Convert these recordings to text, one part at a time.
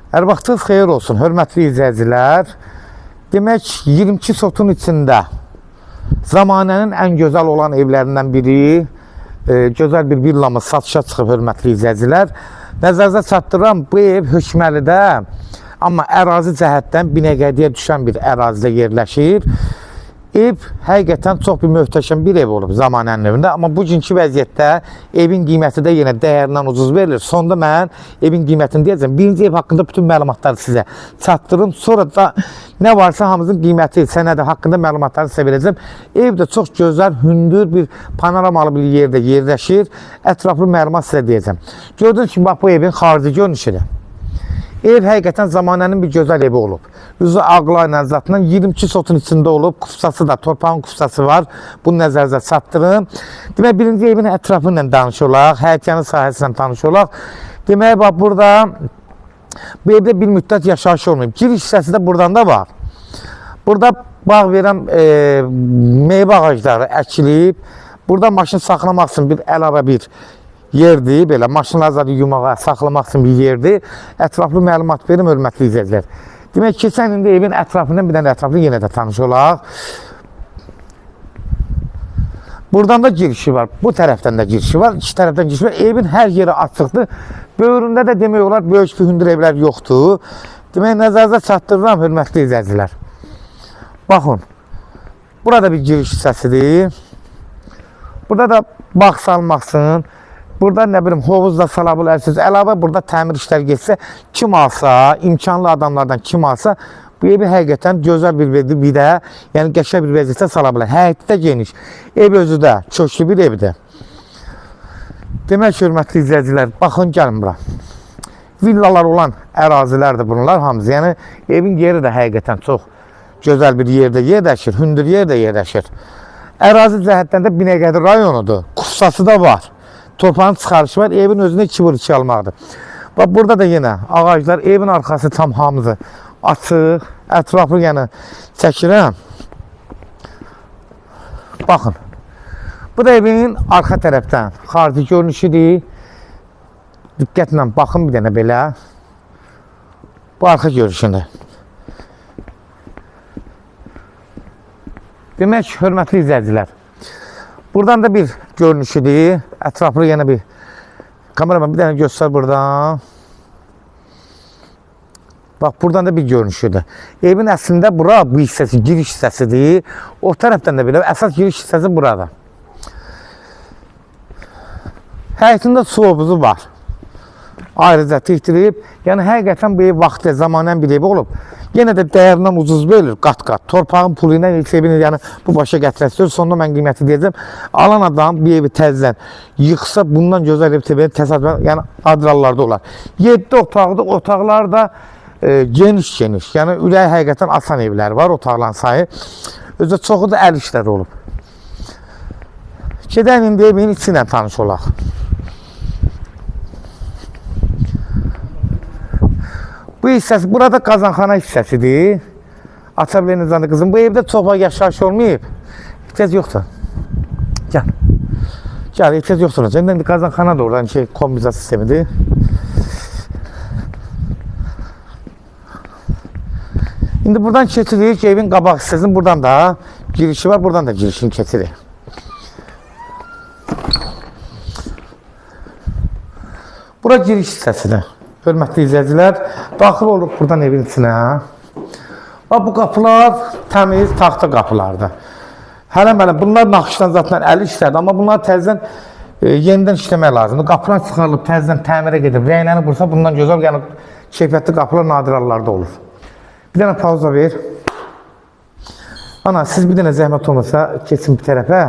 Hər vaxtınız xeyir olsun, hörmətli izləyicilər. Demək, 22 sotun içində zamanənin ən gözəl olan evlərindən biri, gözəl bir villamız satışa çıxıb, hörmətli izləyicilər. Nəzərinizə çatdıram, bu ev Hökməlidə, amma ərazi cəhətdən Binəqədiyə düşən bir ərazidə yerləşir. Ev həqiqətən çox bir möhtəşəm bir ev olub zamanənin evində, amma bugünkü vəziyyətdə evin qiyməti də yenə dəyərindən ucuz verilir. Sonda mən evin qiymətini deyəcəm. Birinci ev haqqında bütün məlumatları sizə çatdırım. Sonra da nə varsa hamımızın qiyməti, sənədi haqqında məlumatları sizə verəcəm. Ev də çox gözəl, hündür bir panoramalı bir yerdə yerləşir. Ətraflı məlumat sizə deyəcəm. Gördüyünüz kimi bax bu evin xarici görünüşüdür. Ev həqiqətən zamanənin bir gözəl evi olub. Üzü ağla ilə zatla 22 sotun içində olub. Kufsası da, torpağın kufsası var. Bunu nəzərinizə çatdırın. Demək, birinci evin ətrafı ilə danış olaq, həyətyanı sahəsi ilə tanış olaq. Demək, bax burada bu evdə bir müddət yaşayış olmayıb. Giriş hissəsi də buradan da var. Burada bağ verən meyvə ağacları əkilib. Burada maşın saxlamaq üçün bir əlavə bir yerdir, belə maşınlar zadı yumağa, saxlamaq üçün bir yerdir. Ətraflı məlumat verim, hörmətli izləyicilər. Demək, keçən indi evin ətrafından bir dənə ətraflı yenə də tanış olaq. Buradan da girişi var, bu tərəfdən də girişi var, iki tərəfdən girişi var. Evin hər yeri açıqdır. Böyründə də demək olar, böyük bir hündür evlər yoxdur. Demək, nəzərinizə çatdırıram, hörmətli izləyicilər. Baxın, burada bir giriş hissəsidir. Burada da bağ salmaqsın. Burada nə bilim hovuz da sala bilərsiniz. Əlavə burada təmir işləri getsə, kim alsa, imkanlı adamlardan kim alsa, bu evi həqiqətən gözəl bir də, yəni qəşəng bir vəziyyətdə sala bilər. Həyəti də geniş. Ev özü də köklü bir evdir. Demək, hörmətli izləyicilər, baxın gəlin bura. Villalar olan ərazilərdir bunlar hamısı. Yəni evin yeri də həqiqətən çox gözəl bir yerdə yerləşir, hündür yerdə yerləşir. Ərazi cəhətdən də Binəqədi rayonudur. Kufsası da var. Torpağın çıxarışı var. Evin özündə 2 vur 2 almaqdır. Bax burada da yenə ağaclar, evin arxası tam hamısı açıq, ətrafı yəni çəkirəm. Baxın. Bu da evin arxa tərəfdən xarici görünüşüdür. Diqqətlə baxın bir dənə belə. Bu arxa görünüşündür. Demək, hörmətli izləyicilər, buradan da bir görünüşüdür. Ətraflı yenə bir kameraman bir dənə göstər buradan. Bax, buradan da bir görünüşüdür. Evin əslində bura bu hissəsi, giriş hissəsidir. O tərəfdən də belə, əsas giriş hissəsi burada. Həyətində su hovuzu var. Ayrıca tikdirib. Yəni həqiqətən bu ev vaxtı, zamanən bir ev olub. Yenə də dəyərindən ucuz verilir qat-qat. Torpağın pulu ilə heç evini yəni bu başa gətirəsiniz. Sonda mən qiyməti deyəcəm. Alan adam bir evi təzədən yıxsa bundan gözəl ev təbii təsadüfən yəni adrallarda olar. 7 otaqdır. Otaqlar da geniş-geniş. Yəni ürəyi həqiqətən asan evlər var, otaqların sayı. Özü çoxu da əl işləri olub. Gedək indi evin içi ilə tanış olaq. Bu hissəsi, burada qazanxana hissəsidir. Aça biləyiniz qızım. Bu evdə çox vaxt yaşayış olmayıb. Ehtiyac yoxdur. Gəl. Gəl, ehtiyac yoxdur. İndi qazanxana da oradan şey, kombinizasiya sistemidir. İndi buradan keçirik evin qabaq hissəsinin. Buradan da girişi var, buradan da girişini keçirik. Bura giriş hissəsidir. Hörmətli izləyicilər, daxil oluruq buradan evin içinə. Bax, bu qapılar təmiz taxta qapılardır. Hələ-mələ bunlar naxışdan zaten əl işlərdir, amma bunlar təzədən yenidən işləmək lazımdır. Qapılar çıxarılıb, təzədən təmirə gedib, rənglənib vursa bundan gözəl, yəni keyfiyyətli qapılar nadir hallarda olur. Bir dənə pauza ver. Ana, siz bir dənə zəhmət olmasa keçin bir tərəfə.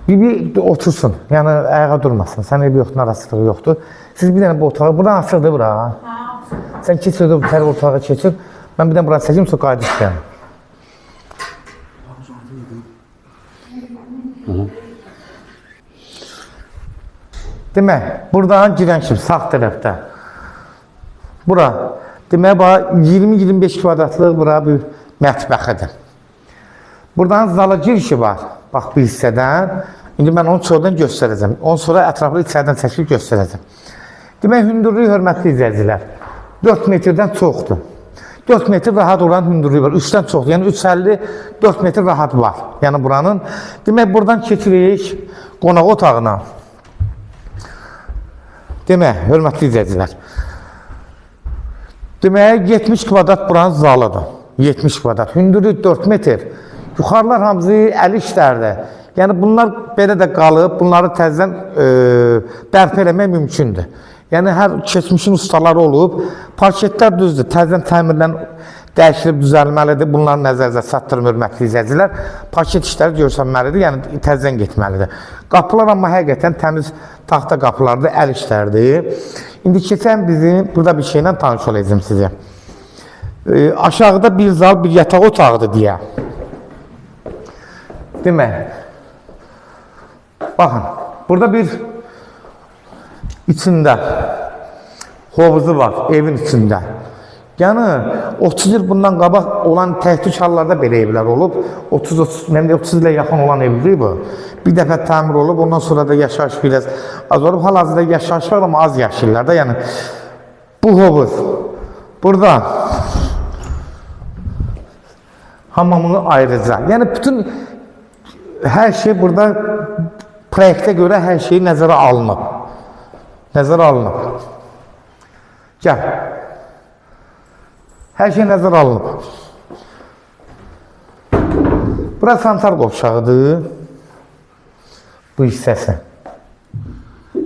Bir otursun, yəni ayağa durmasın. Sən evi yoxdur, narahatlığı yoxdur. Siz bir dənə bu otağa, buradan açıqdır bura. Sən keç bu tərəf otağa keçir. Mən bir dənə bura çəkim, sonra qayıdıb istəyəm. Demək, buradan girən kimi sağ tərəfdə. Bura, demək, 20-25 kvadratlıq bura bir mətbəxidir. Buradan zala girişi var. Bax bu hissədən. İndi mən onu sonradan göstərəcəm. Onu sonra ətraflı içəridən çəkib göstərəcəm. Demək, hündürlük, hörmətli izləyicilər. 4 metrdən çoxdur. 4 metr rahat olan hündürlüyü var. 3-dən çoxdur. Yəni 3,50 4 metr rahat var. Yəni buranın. Demək buradan keçirik qonaq otağına. Demək, hörmətli izləyicilər. Demək 70 kvadrat buranın zalıdır. 70 kvadrat. Hündürlüyü 4 metr. Yuxarılar hamısı əl işlərdir. Yəni bunlar belə də qalıb, bunları təzədən bərpa eləmək mümkündür. Yəni hər keçmişin ustaları olub, parketlər düzdür, təzədən təmirlə dəyişilib düzəlməlidir. Bunları nəzərinizə çatdırım hörmətli izləyicilər. Parket işləri görsənməlidir, yəni təzədən getməlidir. Qapılar amma həqiqətən təmiz taxta qapılardır, əl işlərdir. İndi keçən bizim burada bir şeylə tanış olacağım sizi. Aşağıda bir zal, bir yataq otağıdır deyə. Demək, baxın, burada bir içində hovuzu var, evin içində. Yəni 30 il bundan qabaq olan təhdid hallarda belə evlər olub. 30 ilə yaxın olan evdir bu. Bir dəfə təmir olub, ondan sonra da yaşayış biraz az olub. Hal-hazırda yaşayış var, amma az yaşayırlar da. Yəni bu hovuz burada hamamını ayrıca. Yəni bütün hər şey burada proyektə görə hər şey nəzərə alınıb. Nəzərə alınıb. Gəl. Hər şey nəzərə alınıb. Bura sanitar qovşağıdır. Bu hissəsi.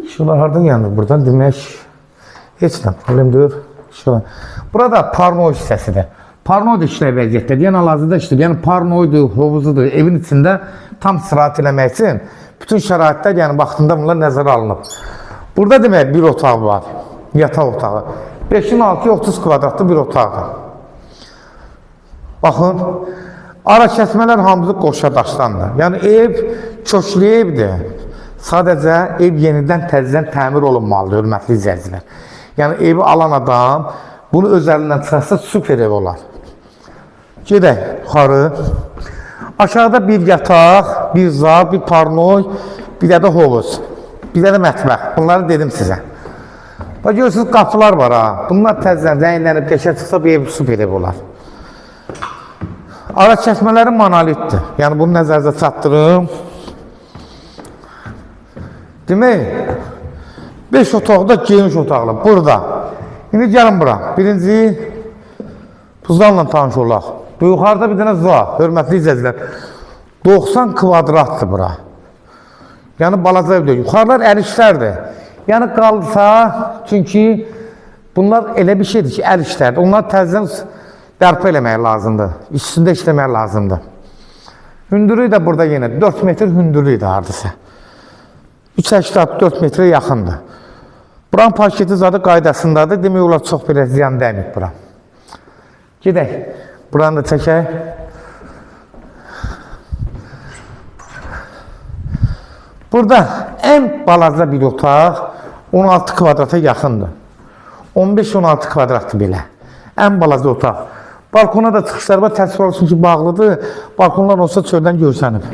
İşıqlar hardan yanır buradan? Demək, heç nə problem deyil. İşıqlar. Burada parnoy hissəsidir. Parnoy da işlək vəziyyətdədir. Yəni hal-hazırda işləyir. Yəni parnoydur, hovuzudur. Evin içində tam istirahət eləmək üçün bütün şəraitlər, yəni vaxtında bunlar nəzərə alınıb. Burada demək bir otaq var. Yataq otağı. 5-in 6-ya 30 kvadratlı bir otaqdır. Baxın, ara kəsmələr hamısı qoşa daşdandır. Yəni ev köklü evdir. Sadəcə ev yenidən təzədən təmir olunmalıdır, hörmətli izləyicilər. Yəni evi alan adam bunu öz əlindən çıxarsa super ev olar. Gedək yuxarı. Aşağıda bir yataq, bir zal, bir parnoy, bir də hovuz, bir də mətbəx. Bunları dedim sizə. Bax görürsünüz qapılar var ha. Bunlar təzədən rənglənib qəşəng çıxsa bir ev super ev olar. Ara kəsmələri monolitdir. Yəni bunu nəzərinizə çatdırım. Demək, 5 otaqda geniş otaqlı. Burada. İndi gəlin bura. Birinci bu zalla tanış olaq. Bu yuxarıda bir dənə zal, hörmətli izləyicilər. 90 kvadratdır bura. Yəni balaca ev deyil. Yuxarılar əl işlərdir. Yəni qalsa, çünki bunlar elə bir şeydir ki, əl işlərdir. Onlar təzədən bərpa eləmək lazımdır. Üstündə işləmək lazımdır. Hündürlüyü də burada yenə 4 metr hündürlüyü də hardasa. 3,84 metrə yaxındır. Buranın parketi zadı qaydasındadır. Demək olar çox belə ziyan dəymir bura. Gedək. Buranı da çəkək. Burada ən balaca bir otaq 16 kvadrata yaxındır. 15-16 kvadratdır belə. Ən balaca otaq. Balkona da çıxışlar var. Təəssüf olsun ki, bağlıdır. Balkonlar olsa çöldən görsənib.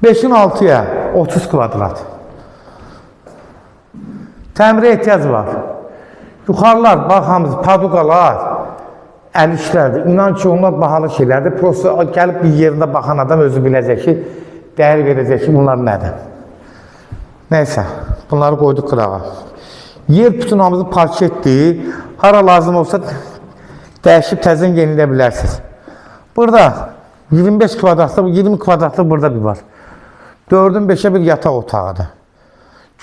Beşin 6-ya 30 kvadrat. Təmirə ehtiyac var. Yuxarılar, bax hamısı paduqalar, əl işlərdir. İnan ki, onlar bahalı şeylərdir. Prosta gəlib bir yerində baxan adam özü biləcək ki, dəyər verəcək ki, bunlar nədir. Neysə, bunları qoyduq qırağa. Yer bütün hamısı parketdir. Hara lazım olsa dəyişib təzədən yenilə bilərsiniz. Burada 25 kvadratlıq, 20 kvadratlıq burada bir var. 4-ün 5-ə bir yataq otağıdır.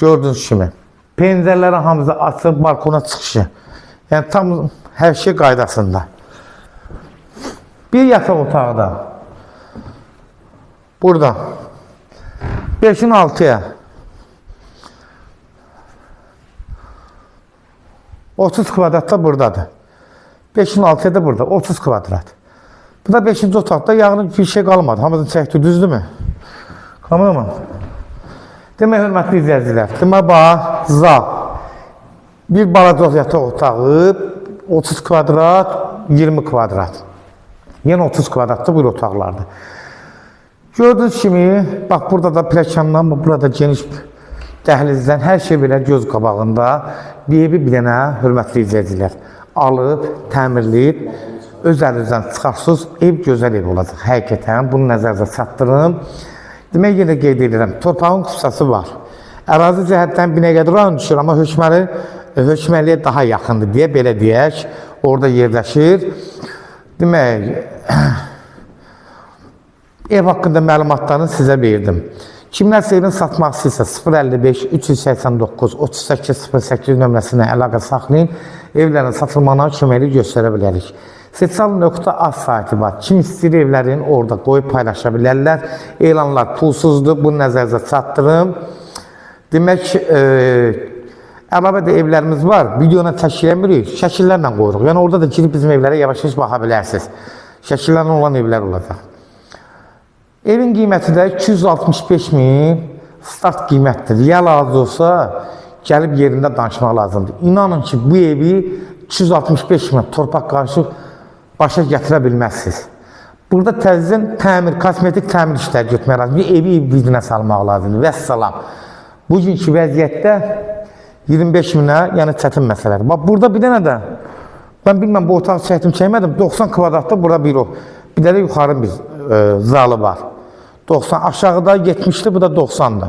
Gördüyünüz kimi. Pəncərələrin hamısı açıq, balkona çıxışı. Yəni tam hər şey qaydasında. Bir yataq otağı da burada. 5-in 6-ya 30 kvadrat da buradadır. 5-in 6-ya da burada. 30 kvadrat. Bu da 5-ci otaqda, yəni bir şey qalmadı. Hamısını çəkdi, düzdürmü? Tamam mı? Demək, hörmətli izləyicilər, demək, bax, zal. Bir balaca yataq otağı, 30 kvadrat, 20 kvadrat. Yenə 30 kvadratlı bir otaqlardır. Gördüyünüz kimi, bax burada da pləkandan, burada geniş dəhlizdən hər şey belə göz qabağında. Bir evi bir dənə, hörmətli izləyicilər, alıb, təmirləyib, öz əlinizdən çıxarsınız, ev gözəl ev olacaq. Həqiqətən, bunu nəzərinizə çatdırın. Demək, yenə qeyd edirəm, torpağın xüsusası var. Ərazi cəhətdən Binəqədi rayonu düşür, amma Hökməliyə daha yaxındır deyə, belə deyək, orada yerləşir. Demək, ev haqqında məlumatlarını sizə verdim. Kimlərsə evin satmaq istəyirsə 055 389 38 08 nömrəsinə əlaqə saxlayın. Evlərin satılmağına köməklik göstərə bilərik. Seçal.az saytı var. Kim istəyir evlərin orada qoyub paylaşa bilərlər. Elanlar pulsuzdur. Bunu nəzərinizə çatdırım. Demək, əlavə də evlərimiz var. Videona çəkiləmirik, şəkillərlə qoyuruq. Yəni orada da girib bizim evlərə yavaş-yavaş baxa bilərsiniz. Şəkillərlə olan evlər olacaq. Evin qiyməti də 265 min start qiymətdir. Ya lazım olsa gəlib yerində danışmaq lazımdır. İnanın ki, bu evi 265 min torpaq qarışıq başa gətirə bilməzsiniz. Burada təzədən təmir, kosmetik təmir işləri götürmək lazımdır. Evi birinə salmaq lazımdır. Vəssalam. Bugünkü vəziyyətdə 25 minə, yəni çətin məsələdir. Bax, burada bir dənə də, mən bilməm bu otağı çəkdim, çəkmədim, 90 kvadratda burada bir o. Bir də yuxarı bir zalı var. 90, aşağıda 70-dir, bu da 90-dır.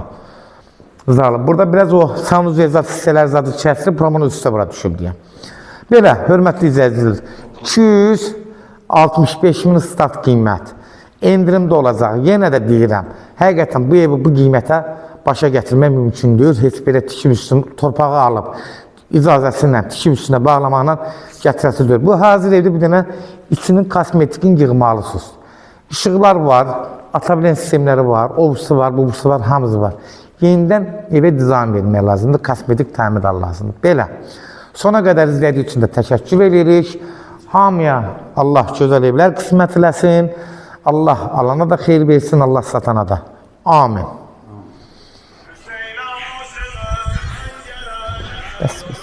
Zalı. Burada biraz o sanuzel zat hissələr zadı kəsilir, promonun üstə bura düşüb deyə. Belə, hörmətli izləyicilər, 265 min start qiymət. Endirim də olacaq. Yenə də deyirəm, həqiqətən bu evi bu qiymətə başa gətirmək mümkündür. Heç belə tikim üstünü torpağı alıb, icazəsi ilə tikim üstünə bağlamaqla gətirəsidir. Bu hazır evdə bir dənə içinin kosmetikin yığmalısınız. İşıqlar var, atabilən sistemləri var, obusu var, bubusu var, hamısı var. Yenidən evə dizayn vermək lazımdır, kosmetik təmir lazımdır. Belə. Sona qədər izlədiyi üçün də təşəkkür edirik. Hamıya Allah gözəl evlər qismət eləsin. Allah alana da xeyir versin, Allah satana da. Amin. Bəs, bəs.